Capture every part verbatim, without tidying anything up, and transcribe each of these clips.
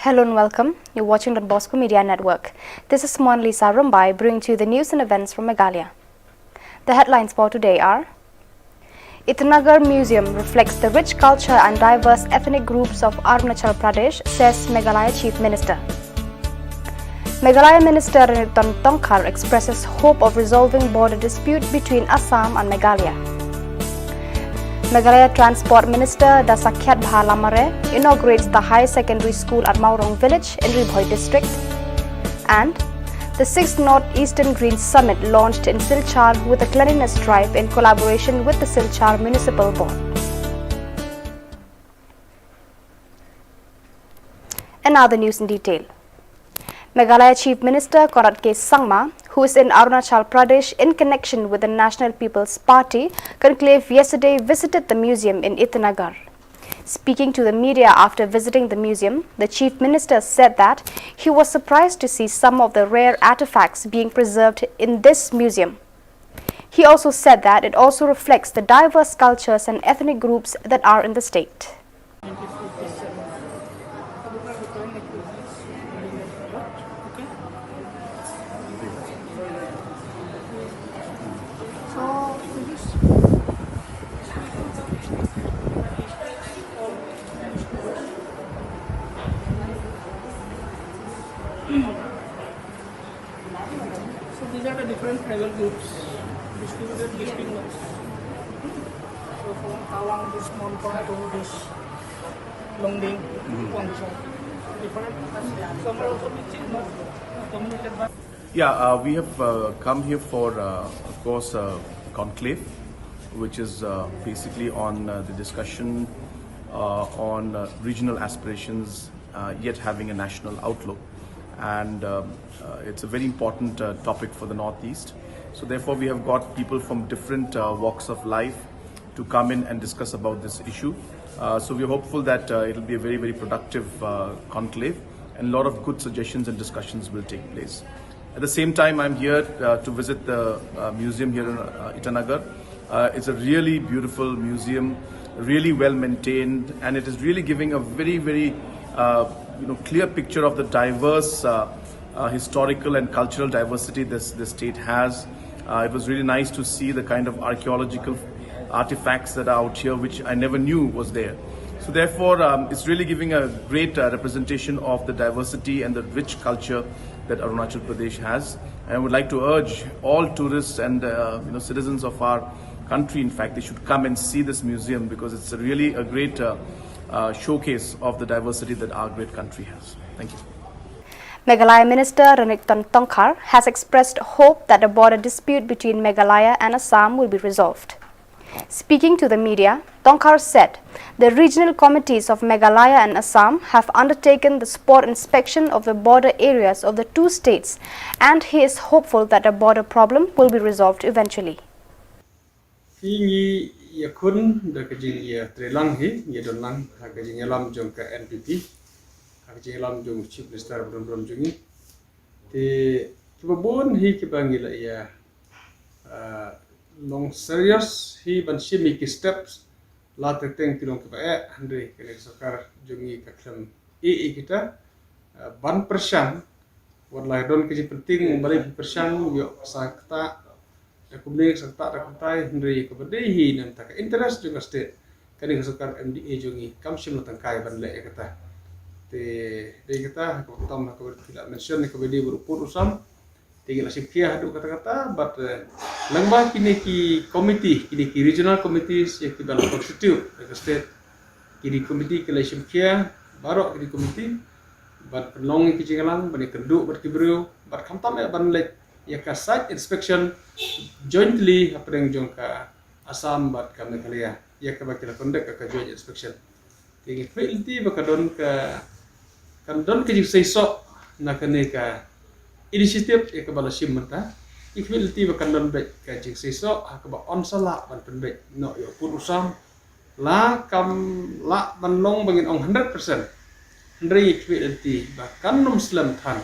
Hello and welcome. You're watching Don Bosco Media Network. This is Monlisa Rumbai bringing to you the news and events from Meghalaya. The headlines for today are: Itanagar Museum reflects the rich culture and diverse ethnic groups of Arunachal Pradesh, says Meghalaya Chief Minister. Meghalaya Minister Ranjit Tongkhar expresses hope of resolving border dispute between Assam and Meghalaya. Meghalaya Transport Minister Dasakhyathbha Lamare inaugurates the higher secondary school at Maurong village in Ri Bhoi district. And the sixth North Eastern Green Summit launched in Silchar with a cleanliness drive in collaboration with the Silchar Municipal Board. And now the news in detail. Meghalaya Chief Minister Conrad K Sangma, who is in Arunachal Pradesh in connection with the National People's Party conclave yesterday, visited the museum in Itanagar. Speaking to the media after visiting the museum, the Chief Minister said that he was surprised to see some of the rare artifacts being preserved in this museum. He also said that it also reflects the diverse cultures and ethnic groups that are in the state. So these are the different tribal groups distributed between us. So from Tawang, this Monpong to this Longding, Wangchong. Different. Some are also mixing, not dominated by. Yeah, uh, we have uh, come here for, uh, of course, uh, conclave, which is uh, basically on uh, the discussion uh, on uh, regional aspirations, uh, yet having a national outlook. And um, uh, it's a very important uh, topic for the Northeast. So therefore, we have got people from different uh, walks of life to come in and discuss about this issue. Uh, so we're hopeful that uh, it'll be a very, very productive uh, conclave, and a lot of good suggestions and discussions will take place. At the same time, I'm here uh, to visit the uh, museum here in uh, Itanagar. Uh, it's a really beautiful museum, really well maintained, and it is really giving a very, very uh, you know, clear picture of the diverse uh, uh, historical and cultural diversity this, this state has. Uh, it was really nice to see the kind of archaeological artifacts that are out here, which I never knew was there. So therefore, um, it's really giving a great uh, representation of the diversity and the rich culture that Arunachal Pradesh has. And I would like to urge all tourists and uh, you know, citizens of our country, in fact, they should come and see this museum, because it's really a great uh, uh, showcase of the diversity that our great country has. Thank you. Meghalaya Minister Ranjit Tongkhar has expressed hope that the border dispute between Meghalaya and Assam will be resolved. Speaking to the media, Tongkhar said the regional committees of Meghalaya and Assam have undertaken the spot inspection of the border areas of the two states, and he is hopeful that a border problem will be resolved eventually. Hi ngi ïakhun da ka jingïatreilang hi, ngi don lang ha ka jingïalam jong ka N P P, ha ka jingïalam jong Chief Minister ba don burom jong ngi. Te kiba bun hi kiba ngi la ïa ah, long serious hi ban shim hi ki steps, la teng teng ki long kiba eh, hynrei kane ka sorkar jong ngi ka khlem ïa kita ah, ban pyrshang, wat la don ka jingpynting balei pyrshang, ïoh sa kata da kumne, sa kata da kumtai, hynrei kaba dei hi namar ka interest jong ka state, kane ka sorkar M D A jong ngi kam shym la tangkai ban leh ïa kata. Te dei kata kaba tam kaba ki la mention kaba dei ba u pud u sam. Te ngi la shim khia haduh katta katta, bad eh, lyngba kine ki committee, kine ki regional committees ïa kiba la constitute da ka state. Kine committee ki la shim khia baroh kine committee ban pynlong ïa ki jingïalang, ban ïakynduh bad ki briew, bad khamtam eh ban leit ïa ka site inspection jointly hapdeng jong ka Assam bad ka Meghalaya, ïa kaba ki la conduct ka joint inspection. Te ngi khmih lynti ba ka don ka, kan don ka jingseisoh na kane ka initiative ïa kaba la shim mynta. Ngi khmih lynti ba kan don beit ka jingseisoh ha kaba yn sa lah ban pynbeit noh ïa u pud u sam. La kam lah ban long ba ngin ong hundred percent. Hynrei ngi khmih lynti ba kan ym slem than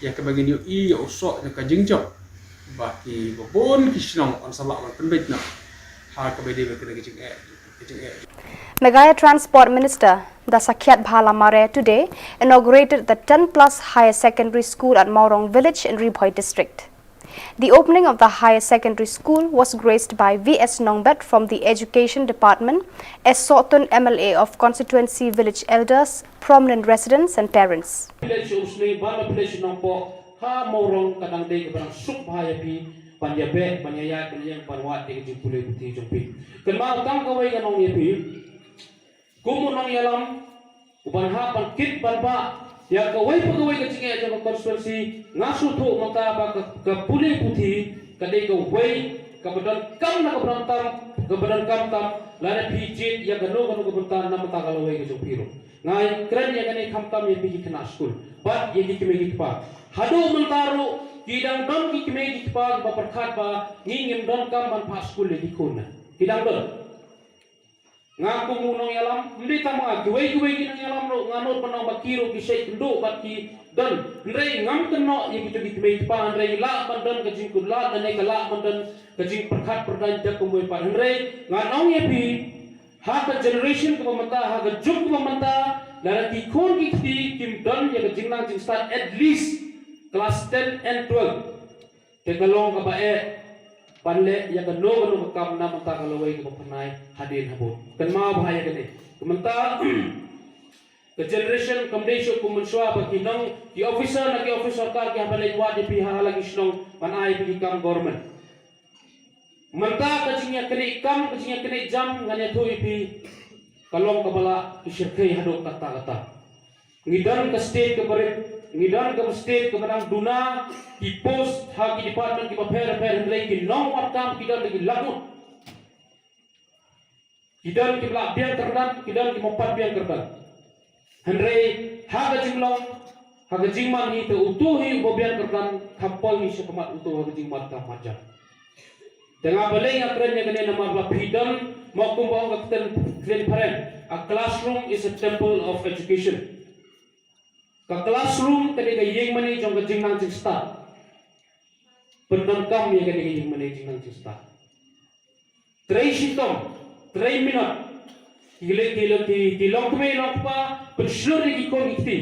ïa kaba ngin ïohi ïa u soh jong ka jingjop ba kiba bun ki shnong yn sa lah ban pynbeit noh ha kaba dei ba kane ka jingeh. Meghalaya Transport Minister Dasakhiatbha Lamare today inaugurated the ten plus Higher Secondary School at Mawrong Village in Ri Bhoi District. The opening of the higher secondary school was graced by V S Nongbet from the Education Department, S Sohtun M L A of constituency, village elders, prominent residents and parents. Village u Sni ban la village Nongpoh ha Mawrong ka dang dei ka ba dang suk bha ïa phi ban ïa beh ban ïa ïaid ban ïeng ban wad ïa ka jingpule puthi jong phi. Kynmaw tang kawei ka nong ïa phi. Kum u nongïalam u ban hap ban kit ban bah ïa kawei pa kawei ka jingeh jong ka constituency, nga sngewthuh mynta ba ka, ka pule puthi ka dei kawei ka ba donkam na ka ba donkam, ka ba donkam tam lada phi jied ïa kano kano ka bynta na mynta ka lawei ka jong phi ruh. Nga kren ïa kane khamtam ïa phi ki khynnah skul bad ïa ki kmie ki kpa. Haduh mynta ruh ki dang don ki kmie ki kpa ki ba pyrkhat ba ngi ngim donkam ban phah skul ïa ki khun na. Ki dang don. Nga kum u nongïalam, ym dei tang ma nga, kiwei kiwei ki nongïalam ruh, nga nud ban ong ba ki ruh ki shait kynduh bad ki don. Hynrei ngam kynnoh ïa kito ki kmie ki kpa, hynrei lah ban don ka jingkutlad lane ka lah ban don ka jingpyrkhat pyrdaiñ da kumwei pat. Hynrei ngan ong ïa phi, ha ka generation kaba mynta, ha ka juk kaba mynta, lada ki khun ki kti kim don ïa ka jingnang jingstad at least class ten and twelve. Te ka long kaba eh ban leh ïa kano kano ka kam na mynta ka lawei kaba phyrnai hadien habud. Kynmaw bha ïa kane. Ka mynta ka generation kam dei shuh kum mynshuwa ba ki nong ki officer na ki officer sorkar ki hap ban leit wad ïa phi ha la ki shnong ban ai phi ki kam government. Mynta ka jingïaknieh kam, ka jingïaknieh jam ngan ïathuh ïa phi, ka long kaba la ki shyrkhei haduh katta katta. Ngi don ka state kaba rit, ngi don ka state kaba dang duna ki post ha ki department kiba pher pher, hynrei ki nongwad kam ki don da ki lak ngut. Ki don kiba lah biang kyrdan, ki don kiba ym pat biang kyrdan. Hynrei ha ka jinglong, ha ka jingmane te uto hi uba biang kyrdan, kham poi hi sha khmat uto ha ka jingmane ka khmat jam. Te nga balei nga kren ïa kane namar ba phi don, mo kumba ong ka ktien, ktien phareng, a classroom is a temple of education. Ka classroom ka dei ka ïingmane jong ka jingnang jingstad. Pyndonkam ïa ka dei ka ïingmane jingnang jingstad. Trei shitom, trei minot. Ki leh ki leh ki, ki long kmie long kpa, pynshlur ïa ki khun ki kti.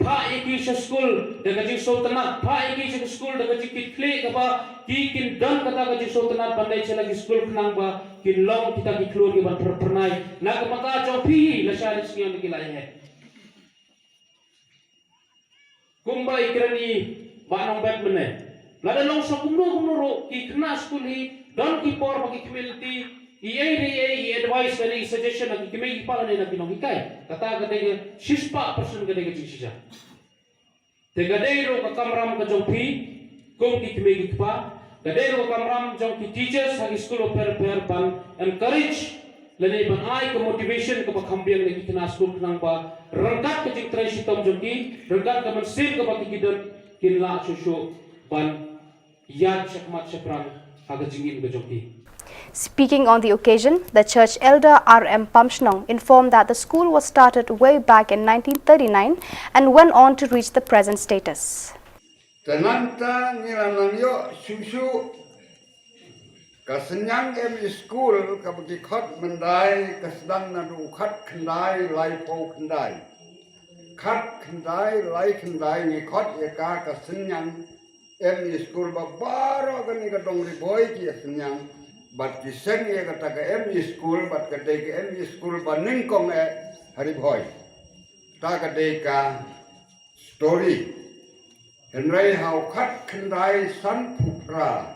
Phah ïa ki sha skul da ka jingsngewtynnat, phah ïa ki sha skul da ka jingkitkhlieh kaba ki kin don kata ka jingsngewtynnat ban leit sha la ki skul khnang ba kin long kita ki khlur ki ban pher-, phyrnai na ka bynta jong phi lashai lashisngi da ki la ïaid. Kumba i kren i Bah Nongbet mynne. Lada long sa kumno kumno ruh ki khynnah skul hi don ki por ba ki kmie lynti i ei re ei i advice lane i suggestion na ki kmie ki kpa lane na ki nonghikai. Kata ka dei ka shispah percent ka dei ka jingshisha. Te ka dei ruh ka kamram ka jong phi kum ki kmie ki kpa, ka dei ruh ka kamram jong ki teachers ha ki skul bapher bapher ban encourage lane ban ai ka motivation kaba kham biang na ki khynnah skul khnang ba ryngkat ka jingtrei shitom jong ki, ryngkat ka mynsiem kaba ki, ki don, kin lah shuh shuh ban ïaid shakhmat shaphrang ha ka jingim ka jong ki. Speaking on the occasion, the church elder R M Pamshnong informed that the school was started way back in nineteen thirty-nine and went on to reach the present status. Te nangta ngi la nang ïoh shuh shuh ka Synñiang M E School kaba ki khot myndai ka sdang naduh khatkhyndai laiphew khyndai. Khatkhyndai laikhyndai ngi khot ïa ka ka Synñiang M E School ba baroh kane ka dong Ri Bhoi ki ïa Synñiang bad ki seng ïa kata ka M E School bad ka dei ka M E School ba nyngkong eh ha Ri Bhoi. Ta ka dei ka story. Hynrei ha u khatkhyndai sanphew phra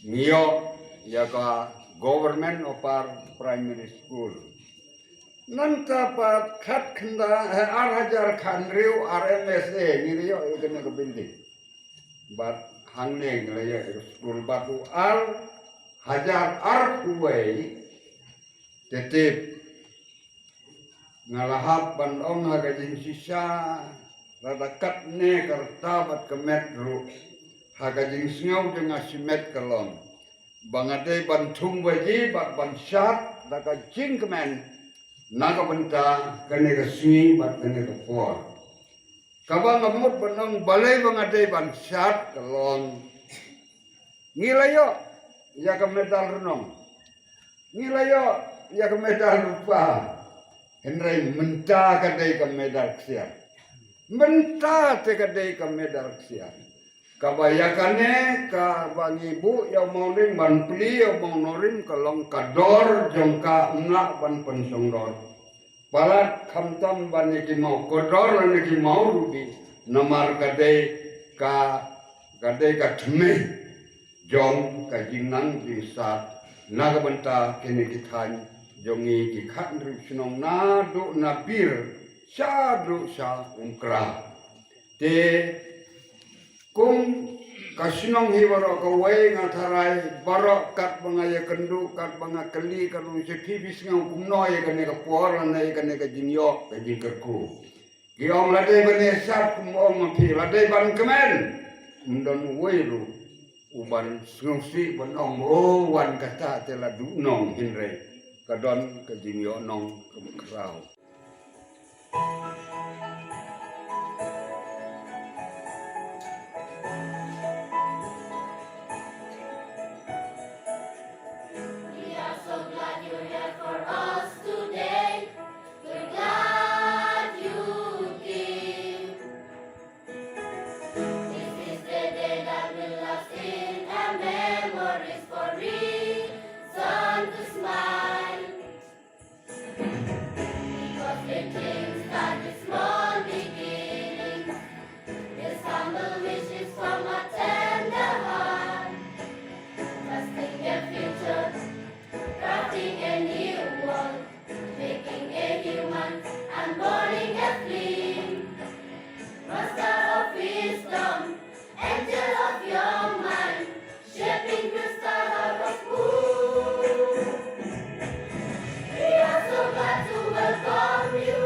ngi ïoh ïa ka Government Upper Primary School. Nangta pat khatkhyndai, eh, ar hajar khathynriew R M S A ngi la ïoh ïa kane ka building. Bad hangne ngi la ïoh ïa ka school bad u ar hajar arphew wei te tip. Nga la hap ban ong ha ka jingshisha, lada katne ka rta bad ka met ruh, ha ka jingsngew jong nga shimet ka long ba nga dei ban thung baje bad ban shad da ka jingkmen na ka bynta kane ka sngi bad kane ka por. Kaba nga mut ban ong balei ba nga dei ban shad ka long ngi la ïoh ïa ka medal rnong. Ngi la ïoh ïa ka medal rupa. Hynrei mynta ka dei ka medal ksiar. Mynta te ka dei ka medal ksiar. Kaba ïa kane kaba ngi buh ïa u Mawlyng ban plie ïa u Mawnorim ka long ka dor jong ka, ym lah ban pynshong dor. Palat khamtam ban ïa ki maw kordor lane ki maw rubi, namar ka dei ka, ka dei ka thymmei jong ka jingnang jingsat na ka bynta kine ki thaiñ jong ngi ki khathynriew shnong naduh na Bir shaduh sha Umkra. Te kum ka shnong hi baroh kawei nga tharai baroh katba nga ïakynduh, katba nga kylli, katba nga sngewthuh, phi sngew kumno ïa kane ka por lane ïa kane ka jingïoh ka jingkyrkhu. Ki ong lada ban ïasat, kum ong ma phi, lada ban kmen, ym don uwei ruh uban sngewsih ban ong, oh, wan kata te la duh nong, hynrei ka don ka jingïoh nong kaba khraw. We are so glad you're here for us today. We're glad you came. This is the day that will last in our memories for reason to smile. Because great things start with small beginnings. This humble wish is from a tender heart. Trusting a future, crafting a new world, making a human and burning a flame. Master of wisdom, angel of your mind, shaping crystal out of wood. We are so glad to welcome you.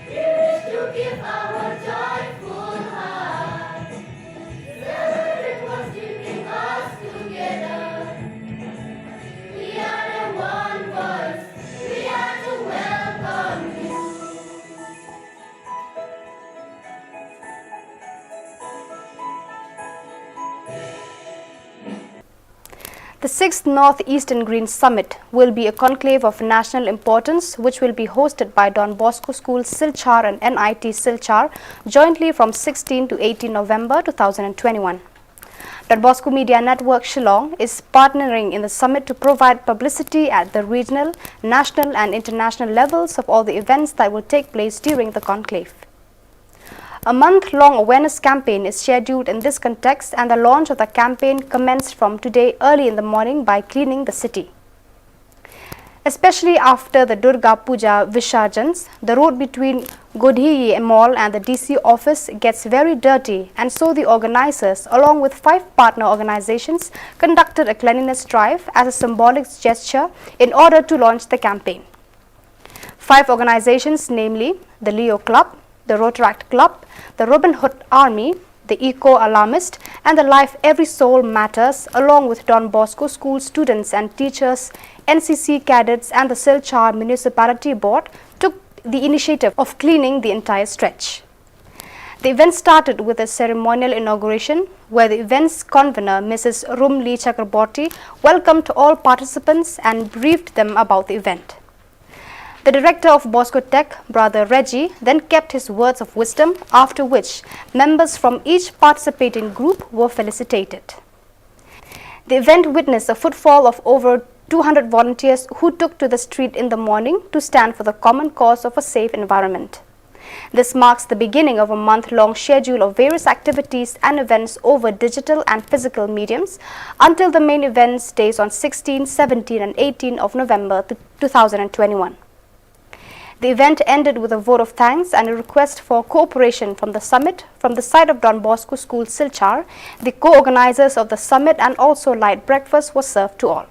We wish to give our joyful heart. Celebrate what's bringing us together. We are the one voice. We are to welcome you. The sixth Northeastern Green Summit will be a conclave of national importance, which will be hosted by Don Bosco School Silchar and N I T Silchar jointly from sixteen to eighteen November two thousand twenty-one. Don Bosco Media Network Shillong is partnering in the summit to provide publicity at the regional, national, and international levels of all the events that will take place during the conclave. A month-long awareness campaign is scheduled in this context, and the launch of the campaign commenced from today early in the morning by cleaning the city. Especially after the Durga Puja Visarjans, the road between Godhiyi Mall and the D C office gets very dirty, and so the organizers, along with five partner organizations, conducted a cleanliness drive as a symbolic gesture in order to launch the campaign. Five organizations, namely the Leo Club, the Rotaract Club, the Robin Hood Army, the Eco Alarmist, and the Life Every Soul Matters, along with Don Bosco School students and teachers, N C C cadets, and the Silchar Municipality Board, took the initiative of cleaning the entire stretch. The event started with a ceremonial inauguration where the event's convener, Missus Rumli Chakraborty, welcomed all participants and briefed them about the event. The director of Bosco Tech, Brother Reggie, then kept his words of wisdom, after which members from each participating group were felicitated. The event witnessed a footfall of over two hundred volunteers who took to the street in the morning to stand for the common cause of a safe environment. This marks the beginning of a month-long schedule of various activities and events over digital and physical mediums until the main events days on sixteen, seventeen and eighteen of November two thousand twenty-one. The event ended with a vote of thanks and a request for cooperation from the summit from the side of Don Bosco School Silchar, the co-organizers of the summit, and also light breakfast was served to all.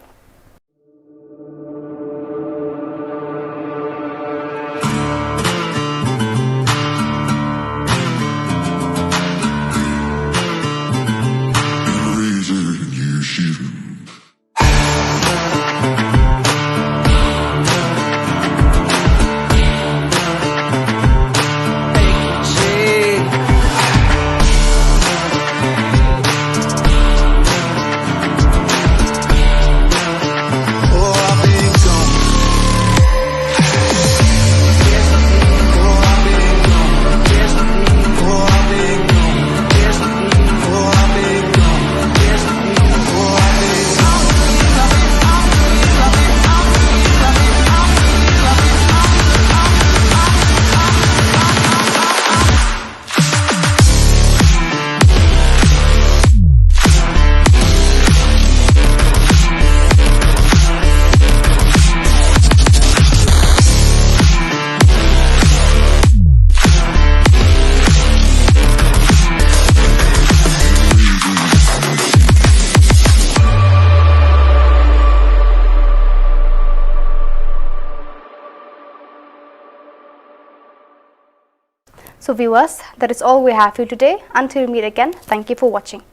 So viewers, that is all we have for you today. Until we meet again, thank you for watching.